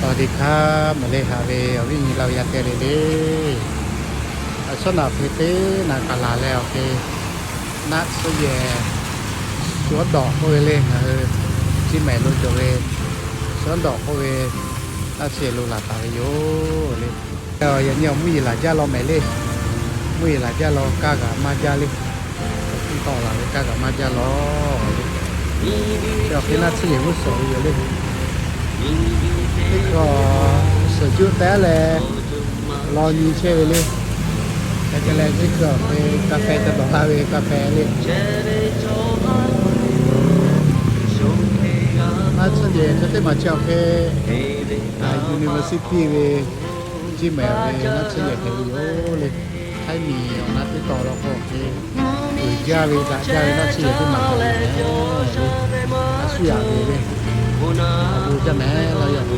สวัสดีครับ maˬ le haꞈ ve awˬ viˉ nyi laˇ ve yaˇ teˇ le le, a shawˉ naꞈ hk'e teˇ naꞈ kaꞈ laˬ leh awˬ hk'e, naˆ tsuhˇ yehˬ shawˉ dawꞈ k'oˆ ve le, ngaˬ hui Ciˇ mehˍ lo cawˬ ve shawˉ dawꞈ k'oˆ ve naˆ tsuhˇ yehˬ lo laˬ taˍ ve yoˬ le. Yaꞈ nyi awˬ mvuhˇ yeˬ laˬ jaˇ law mehˍ le. Mvuhˇ yeˬ laˬ jaˇ law, kaˇ g'aꞈ maˇ jaˇ le. Tiˇ tawˆ laˬ ve kaˇ g'aꞈ maˇ jaˇ law le. Chi awˬ hk'e naˆ tsuhˇ yehˬ g'uˇ suhˍ ve yoˬ le. Teˇ hkui suhˍ juˆ teh leh law nyi chehˇ ve le. Hk'e te leh teˇ hkui awˬ hk'e กาแฟ ca dawˬ laˇ ve กาแฟ le. Naˆ tsuhˇ yehˬ hk'e teˇ maˬ chi awˬ hk'e university ve Ciˇ mehˍ ve naˆ tsuhˇ yehˬ hpehꞈ ve yoˬ le. Htaiˇ miˬ awˬ na teˇ tawn law k'o hk'e, uiˍ jaˇ ve daꞈ jaˇ ve naˆ tsuhˇ yehˬ teˇ maˬ hpehꞈ ve mehˍ le. A shu yaꞈ ve le. A lo jaˇ mehˍ laˇ yaꞈ ve.